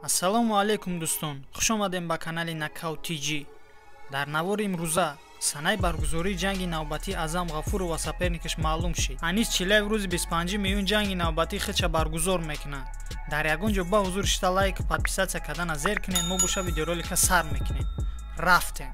Ассалому алайкум дӯстон, хуш омадем ба канали Knockout TG. Дар навори имрӯза санаи баргузории ҷанги навбатии Аъзам Ғафуров ва соперникаш маълум шид. Анис Чилаев рӯзи 25 июн ҷанги навбатии худша баргузор мекунад. Дар ягон ҷо ба ҳузур шита лайк, подписаться кардана зер кунед, мо боша видеоролика сар мекунем. Рафтем.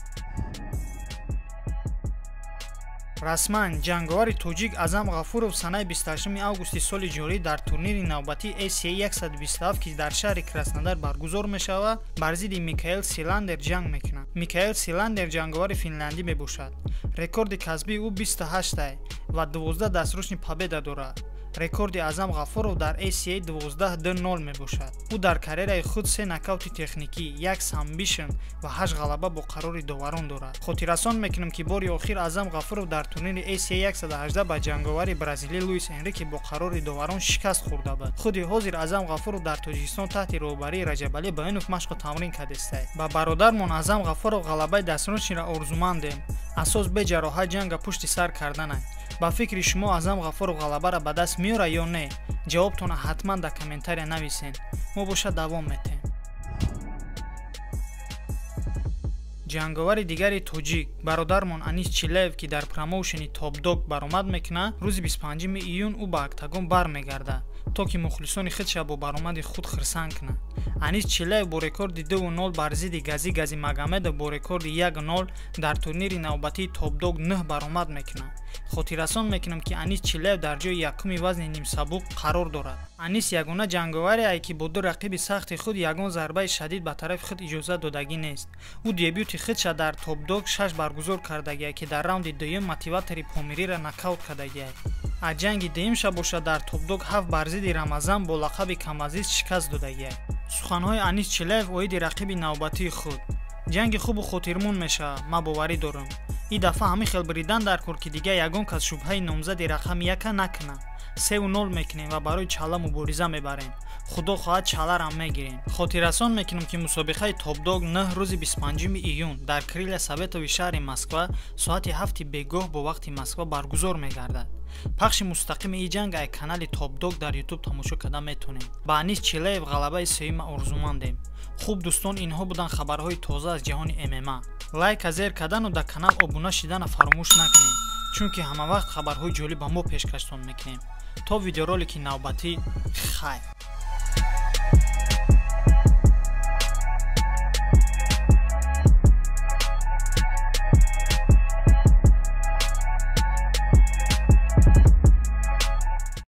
Расман ҷанговари тоҷик Аъзам Ғафуров санаи 28 августи соли ҷорӣ дар турнири навбатии ACA 127, ки дар шаҳри Краснодар баргузор мешавад, бар зидди Микаэл Силандер ҷанг мекунад. Микаэл Силандер ҷанговари финляндӣ мебошад. Рекорди касбии ӯ 28 ва 12 дастрочный победа дорад. Рекорди Аъзам Ғафуров дар ACA 12-0 мебошад. Ӯ дар карьераи худ 3 нокаути техникӣ, 1 сабмишн ва 8 ғалаба бо қарори доварон дорад. Хотиррасон мекунем, ки бори охир Аъзам Ғафуров дар турнири ACA 118 ба ҷанговари бразилӣ Луис Энрике бо қарори доварон шикаст хӯрда буд. Худи ҳозир Аъзам Ғафуров дар Тоҷикистон таҳти роҳбарии Раҷабалӣ Баёнов машқу тамрин кардааст. Ба бародармон Аъзам Ғафуров ғалабаи дастночиро орзумандем. Асос беҷароҳат ҷанга пушти сар карданай. Ба фикри шумо Аъзам Ғафуров ғалабаро ба даст меорад ё не? Ҷавобтонро ҳатман дар комментария нависед. Мо боша давом метем. Ҷанговари дигари тоҷик бародармон Анис Чилаев, ки дар промоушени Top Dog баромад мекунад, рӯзи 25 июн ӯ ба октагон бармегардад, то ки мухлисони худша бо баромади худ хирсанд кунад. Анис Чилаев бо рекорди 2-0 бар зидди Гази Газимагомедов бо рекорди 1-0 дар турнири навбатии Top Dog 9 баромад мекунад. Хотиррасон мекунам, ки Анис Чилаев дар ҷои якуми вазни нимсабук қарор дорад. Анис ягона ҷанговаре, ки бо ду рақиби сахти худ ягон зарбаи шадид ба тарафи худ иҷозат додагӣ нест. Ӯ дебюти худша дар Top Dog 6 баргузор кардагиа, ки дар раунди дуюм мотиватори помириро нокаут кардагиа. Аз ҷанги дуюмша бошад дар Top Dog 7 бар зидди Рамазан бо лақаби Камазиз шикаст додагиа. Суханҳои Анис Чилаев оиди рақиби навбатии худ: ҷанги хубу хотирмон мешавад, ман боварӣ дорам. Ин дафъа ҳамин хел бридан дар кор, ки дигар ягон кас шубҳаи номзади рақами яка накунад. 3-0 мекунем ва барои чала мубориза мебарем. Худо хоҳад чаларам мегирем. Хотиррасон мекунем, ки мусобиқаи Top Dog 9 рӯзи 25 июн дар Крылья Советови шаҳри Москва соати 7 бегоҳ бо вақти Москва баргузор мегардад. Пахши мустақими ин ҷанг ай канали Top Dog дар YouTube тамошо карда метавонем. Ба Анис Чилаев ғалабаи сеюма орзумандем. Хуб дӯстон, инҳо буданд хабарҳои тоза аз ҷаҳони ММА. Лайка зер кардану дар канал обуна шидана фаромӯш накунем, чунки ҳамавақт хабарҳои ҷолиб ба мо пешкаштон мекунем. То видеоролики навбатӣ, хайр.